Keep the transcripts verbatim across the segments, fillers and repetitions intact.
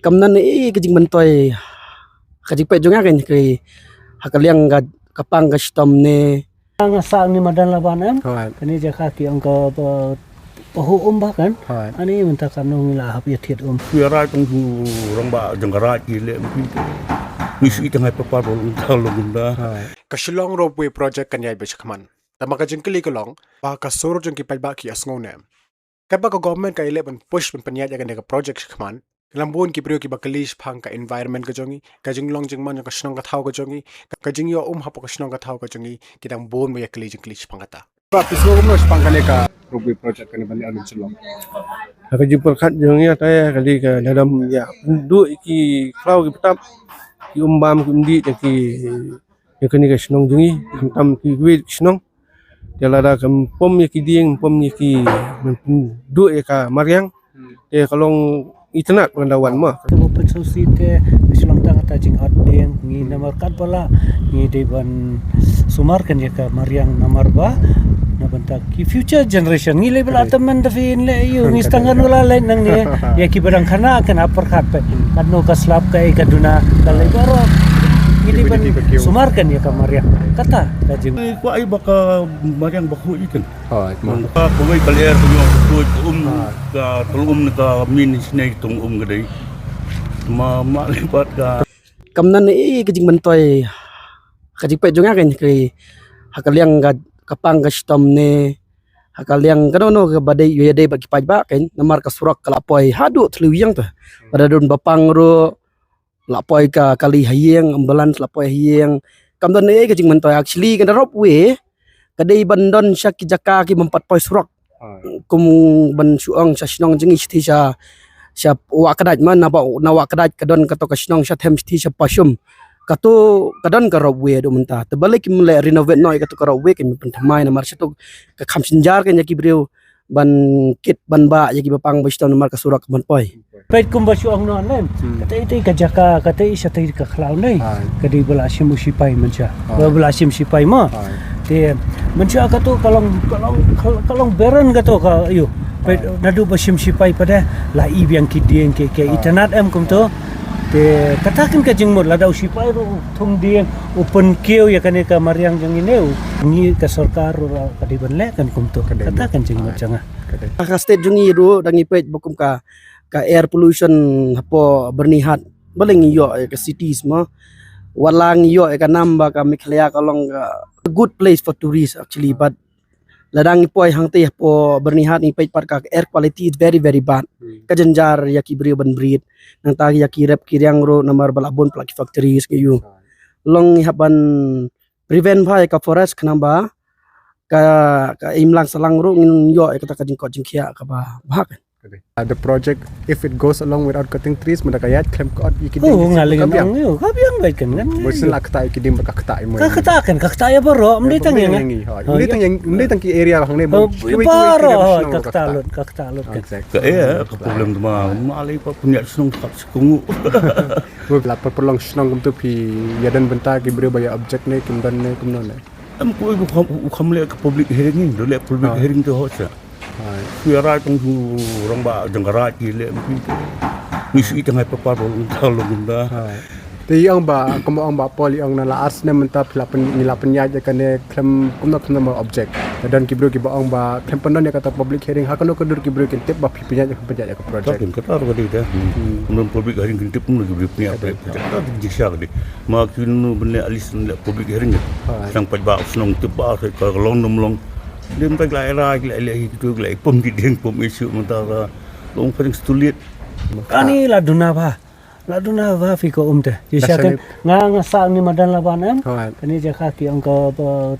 Kam don ei ka jingmyntoi ka jingpeit jong nga kan ki ha ka liang ka, ka pang ka shitom ne. Nga sah ni madan laban em. Hooid. Kane jaka ki ong ka ba, pahu um ba kan. Hooid. Ani mynta ka nong la hap ïa thied um. Ki rai tong tu rong ba jong ka rai ki le mpi. Ni si tang hai papa ba long ta long da. Hooid. Ka Shillong Ropeway Project kan ïai ba shakman. Tama ka jingkylli ka long ba ka sur jong ki paidbah ki ïa sngew ne em. Katba ka government ka ïaleh ban push ban pynïaid ïa kane ka project shakhmat, lam bun ki briew kiba kylli shaphang ka environment ka jong ngi, ka jinglong jingman jong ka shnong ka thaw ka jong ngi, ka jingïoh um hapoh ka shnong ka thaw ka jong ngi, ki dang bun ba ïa kylli jingkylli shaphang kata. Ba phi sngew kumno shaphang kane ka Ropeway Project kane ban ïa lum Shillong? Ha ka jingpyrkhat jong ngi ata ïa kali ka dalam ïa pynduh ïa ki khlaw ki btap, ki um bam ki um dih ïa ki ïa kane ka shnong jong ngi, khamtam kiwei ki shnong. Te lada ka pom ïa ki dieng, pom ïa ki, men pynduh ïa ka mariang. Te ka long itynnad ban da wan mo. Te ba pynsngewsih te, ngi shu long tang kata jinghap dieng, ngi namar katba lah ngi dei ban sumar kan ïa ka mariang namar ba na bynta ki future generation. Ngi lei ba la tymmen da phin leh ïa u, ngi stang kan u la leit nangne. Ïa kiba dang khana kan hap pyrkhat peit. Katno ka slap kaei ka duna ka lei baroh. Ngi dei ban sumar kan ïa ka mariang. Kata ka jing. Kwah ai ba ka mariang ba khuid i kan. Hooid, mo. Ka kawei ka lyer ka ñiong ka khuid um ka tong um ne ka min shnei tong um ka dei. Ma ma lei pat ka. Kam don ei ka jingmyntoi ka jingpeit jong nga kan ki ha ka liang ka, ka pang ka shitom ne ha ka liang kano kano kaba dei ïa dei bad ki paidbah kan namar ka surok ka la poi haduh Thliew Ïeng te. Ba da don ba pang ruh la poi ka kali ha ïing, ambulance la poi ha ïing. Kam don ei ka jingmyntoi actually kane ka ropeway ka dei ban don sha ki jaka ki bym pat poi surok. Kum ban shu ong sha shnong jong ngi shithi sha, sha Wah Kdait ma, na Wah, na Wah Kdait ka don kato ka shnong sha them shithi sha Pashum. Kato ka don ka ropeway haduh mynta. Te balei kim leh renovate noh ïa kato ka ropeway, kim pynthymmai namar sha to ka kham synjar kan ïa ki briew ban kit ban bah ïa kiba pang ba shitom namar ka surok ka bym poi. Peit kumba shu ong noh lem. Kata ite ka jaka, kata i shatei ka khlaw ne. Ka dei ba la shim u sipai mynsha. Ba la shim sipai mo. Te mynsha kato ka long, ka long, ka long beren kato ka ïoh. Peit naduh ba shim sipai pat la i biang ki dieng ki, ki itynnad em kumto. Te kata kan ka jingmut lada u sipai ruh u thung dieng u pynkiew ïa kane ka mariang jong ngi ne u. Ngi ka sorkar ruh ka dei ban leh kan kumto. Kata kan jingmut jong nga. Ha ka state jong ngi ruh dang ngi peit ba kum ka, ka air pollution hapoh Byrnihat. Balei ngi ïoh ïa ka cities mo. Wat la ngi ïoh ïa ka nam ba ka Meghalaya ka long ka good place for tourist actually, but lada ngi poi hangtei hapoh Byrnihat ngi peit pat ka air quality is very very bad. Ka jynjar ïa ki briew ban breathe. Nangta ïa ki rep ki riang ruh namar ba la bun palat ki factories ki ïoh. Long ngi hap ban prevent bha ïa ka forest khnang ba ka, ka imlang sahlang ruh ngin ïoh ïa kata ka jingkoit jingkhiah kaba bha kan. Uh, the project, if it goes along without cutting trees, mynta ka ïaid khlem cut ïa ki dieng. Oh, nga leh ka biang. Ka biang bad kan kan. Bad shen la ktah ïa ki dieng bad ka ktah ïa mo. Ka ktah kan, ka ktah ïa baroh, ym dei tang ïa nga. Ym dei tang ïa, ym dei tang ki area hangne. Baroh ka ktah lut, ka ktah lut kan. Ka eh ka problem tu ma, ma lei pa pynïaid shnong kat skungu. La pynlong shnong kumtu phi ïa don bynta ki briew ba ïa object ne kim don ne kumno ne. Em ku u kham, u kham leh ka public hearing, do leh public hearing to ho sha. Ku ïa rai tong tu rong ba jong ka rai ki leh mpi. Ni si tang hai papa ba long ta long da. Te i ong ba, kum ong ba Paul i ong na la ar snem mynta phi la pyn, ngi la pynïaid ïa kane khlem kumno kumno mo object. Te don ki briew kiba ong ba khlem pyndon ïa kata public hearing ha kano ka dur ki briew kin tip ba phi pynïaid ïa ka project. Kata ka dei da. Kumno public hearing kin tip kumno ki briew pynïaid project. Kata ka dei sha ka dei. Ma ki nu ban leh at least leh public hearing. Sang pat ba shnong tip ba ka long nym long. Dem ta la era la leh ki tu la pom ki ding pom issue mynta ka long pering stulit. Ani la duna ba. La duna ba phi ko um te. Ji sha kan nga nga sa ni madan la ban em. Kani jaka ki ong ka ba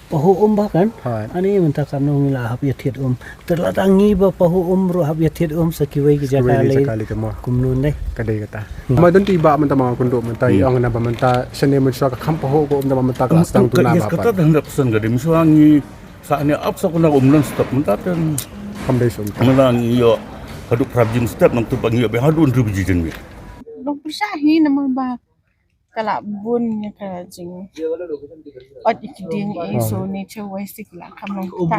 pahu um ba kan. Ani mynta ka nong la hap ïa thied um. Te la dang ngi ba pahu um ruh hap ïa thied um sa kiwei ki jaka lei. Kumno ne. Ka dei kata. Ma don ti ba mynta ma kundu mynta i ong na ba mynta shane mynshwa ka kham pahu ko um da ba mynta ka stang tu na ba. Kata hundred percent ka dei mynshwa ngi sa ne ap sa kuna um non stop mynta kan. Kham dei sum. Mynta ngi ïoh haduh prap jing step nang tu ba ngi ïoh be haduh ndu bi jing. Long pisa hi nama ba. Ka la bun ïa ka jing. Ot ïa ki dieng i so nature wise ki la kham long ta.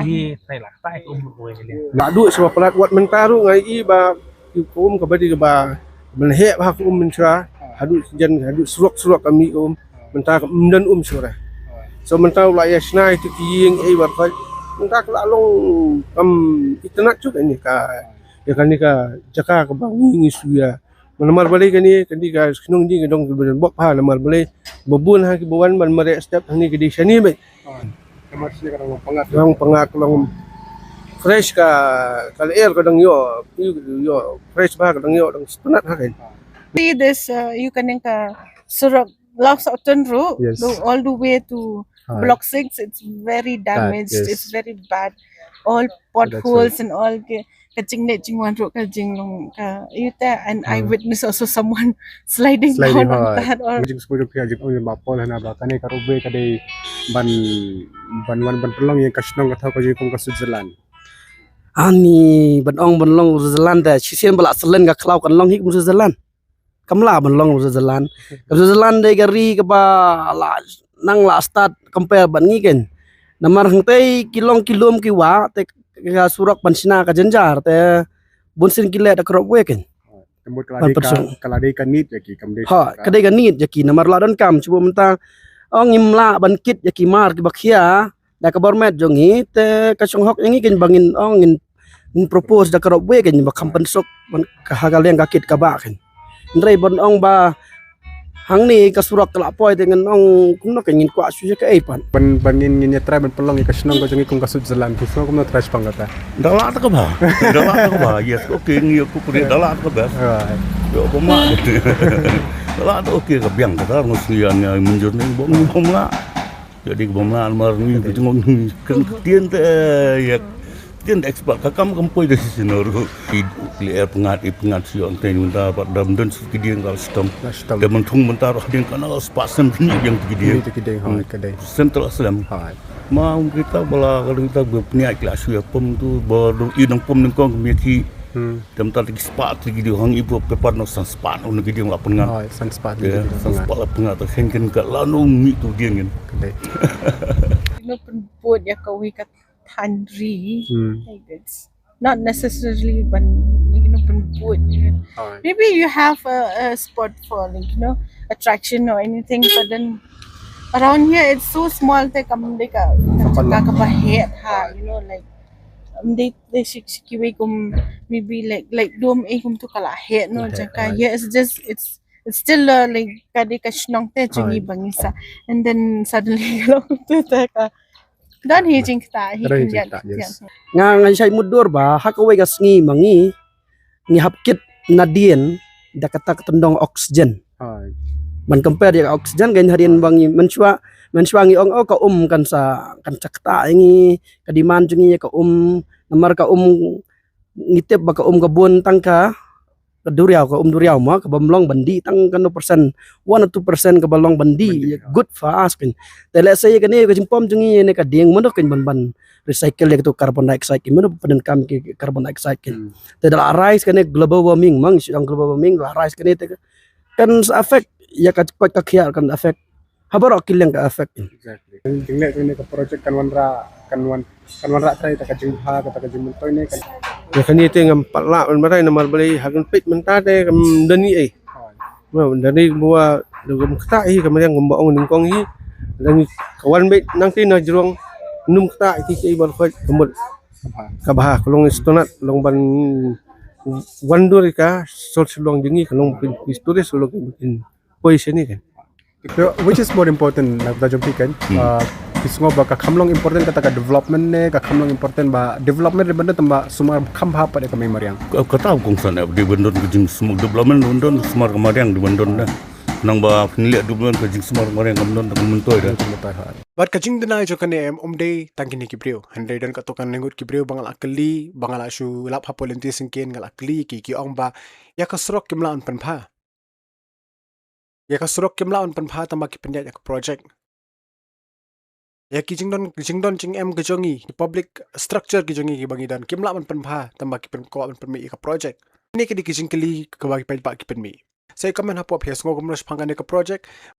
Naduh shuwa palat wat mynta ruh nga i ba ki kum ka ba dei ka ba Ban heh bha ka um mynshuwa, haduh jan, haduh surok surok ka mih ka um. Mynta kam don um shuwa. So mynta u la ïa shna ïa tu ki ïing ei bad khoi. Mynta ka la long kam itynnad shuh kane ka, ïa kane ka jaka kaba ngi ngi shu ïa. Namar balei kane, kane ka shnong jong ngi ka dang ka bok bha, namar balei ba bun ha ki ba wan ban mareh step hangne ki dei shane beit. Namar shane ka dang long pyngngad. Long pyngngad, long fresh ka, ka lyer ka dang ïoh, ïoh fresh bha, ka dang ïoh, dang sngewtynnad ha kane. See this, uh, ïa kane ka surok Lawsohtun ruh, yes, the, all the way to, hi, Block six, it's very damaged, yes, it's very bad. All potholes and all, ka, ka jingleh jingwan ruh ka jinglong ka, ïa te, and, hmm, I witness also someone sliding, sliding down on, hi, that or jingspoi ruh phi ïa jingong ïa ba pol hana ba kane ka roadway ka dei ban, ban wan ban pynlong ïa ka shnong ka thaw ka jingong ka Switzerland. Ani ban ong ban long Switzerland te, shisien ba la selen ka khlaw kan long hi kum Switzerland. Kam lah ban long Switzerland. Ka Switzerland dei ka ri kaba la nang la start compare bad ngi keiñ. Namar hangtei ki long ki lum ki wah, te ka surok ban shna ka jynjar, te bun sien ki leh da ka roadway keiñ. Ka mut ka la dei ka, ka la dei ka need ïa ki, kam dei. Ha, ka dei ka need ïa ki, namar la donkam, shu mynta ong ngim lah ban kit ïa ki mar kiba khia da ka bor met jong ngi, te ka shong hok ïa ngi keiñ ba ngin ong ngin, ngin propose da ka roadway keiñ ba kham pynsuk ban ka ha ka liang ka kit kaba keiñ. Hynrei ban ong ba hangne ka surok ka la poi te ngin ong kumno keiñ, ngin kwah shu ïa kaei pat. Ban, ban ngin, ngin ïa try ban pynlong ïa ka shnong ka jong ngi kum ka Switzerland, kumno, kumno try shaphang kata. Da lah ta kaba. Da lah ta kaba. Yes, okay, ngi ïa ku pynlong da lah ta kaba. Alright. Ïoh bym lah. Da lah ta okay ka biang kata, ngi sngew ïa ngi mynjur ne bym, bym lah. Jadi ka bym lah namar ngi ka jong ngi kan ktien te, eh, ïa ktien te expert ka kam kam poi da shisien ruh. Ki lyer pyngngad, i pyngngad shu ïoh tei mynta bad dam don shu ki dieng ka la shitom. La shitom. Te mynthung mynta ruh dieng ka na la spah sem ki dieng ki dieng. Ki dieng, ha, ka dei. Central slem. Ha. Ma ong kita ba la ka kita ba pynïaid ki la shu ïa pom tu ba i nang pom nyngkong ki mih ki. Hmm. Te mynta ki spah te ki dieng hang i ba pepar noh san spah noh ki dieng la pyngngad. Ha, san spah. Ïa, san spah la pyngngad te khein khein ka la noh mih tu dieng keiñ. Ka dei. Kino pynbud ïa kawei ka than ri. Hmm. Like it's not necessarily ban, you know, pynbud. Alright. Maybe you have a, a spot for, like, you know, attraction or anything, but then around here it's so small, te kam dei ka, ka jaka kaba heh ha, you know, like, um, dei, dei shik, shik kiwei kum, maybe like, like dome ei kum tu ka la heh noh, la heh, jaka. Alright. Yeah, it's just, it's, it's still, uh, like, ka dei ka shnong te jong ngi ba ngi sah. And then suddenly ka long tu te ka don hi jingktah hi. Don hi khyndiat jingktah, yes. Nga ngan shait mutdur ba ha kawei ka sngi ma ngi ngi hap kit nadien da kata ka tyndong oxygen. Hai. Ban compare ïa ka oxygen keiñ hadien ba ngi mynshuwa, mynshuwa ngi ong, oh, ka um kan sa, kan sa ktah ïa ngi, ka demand jong ngi ïa ka um, namar ka um ngi tip ba ka um ka bun tang ka ka duriaw, ka um duriaw mo, kaba ym long ban dih tang kano percent, one or two percent kaba long ban dih, ban dih, ïa, ha, good for us keiñ. Te lehse ïa kane ka jingpom jong ngi ïa ne ka dieng, mano keiñ ban, ban recycle ïa kato carbon dioxide keiñ, mano pyndonkam ki carbon dioxide keiñ. Hmm. Te da la rise kane global warming, ma ngi shu ong global warming, da la rise kane te kan sa affect ïa ka koit ka khiah, kan affect ha baroh ki liang ka affect. Exactly. Jingleh jong kane ka project kan wanrah, kan wan, kan wanrah trai kata ka jingbha, kata ka jingmyntoi ne kan. Ïa kane te ngam pat lah ban batai namar balei ha kan peit mynta te kam don ei. Mo, don ei ba da kam ktah hi, ka mariang kumba ong nyngkong hi. Don ka wan beit nangta na jrong, ym ktah hi, ki ei baroh ka mut. Ka bha, ka long sngewtynnad, long ban wandur ïa ka shnong Shillong jong ngi, ka long ban pynhistory sha long ban poi shane keiñ. So, which is more important, na ka bynta jong phi keiñ? Hmm. Ah, phi sngew ba ka kham long important kata ka development ne, ka kham long important ba development dei ban don tang ba sumar kham bha pat ïa ka mei mariang? Ka, kata kongsan ïa dei ban don ka jingsumar, development dei ban don, sumar ka mariang dei ban don da. Nang ba phin leh development ka jingsumar mariang kam don tang ka myntoi da. Ka myntoi ha. Bad ka jingduna jong kane em, ym dei tang kine ki briew. Hynrei don katto katne ngut ki briew ba nga la kylli, ba nga la shu lap hapoh lynti syngkien, nga la kylli ki, ki ong ba ïa ka surok kim lah ban pynbha. Ïa ka surok kim lah ban pynbha tang ba ki pynïaid ïa ka project. Ïa ki jingdon, jingdon jingem ki jong ngi, ki public structure ki jong ngi kiba ngi don, kim lah ban pynbha tang ba ki pynkwah ban pynmih ïa ka project. Kine ki dei ki jingkylli kiba ki paidbah ki pynmih. Sa ïa comment hapoh, phi sngew kumno shaphang kane ka project,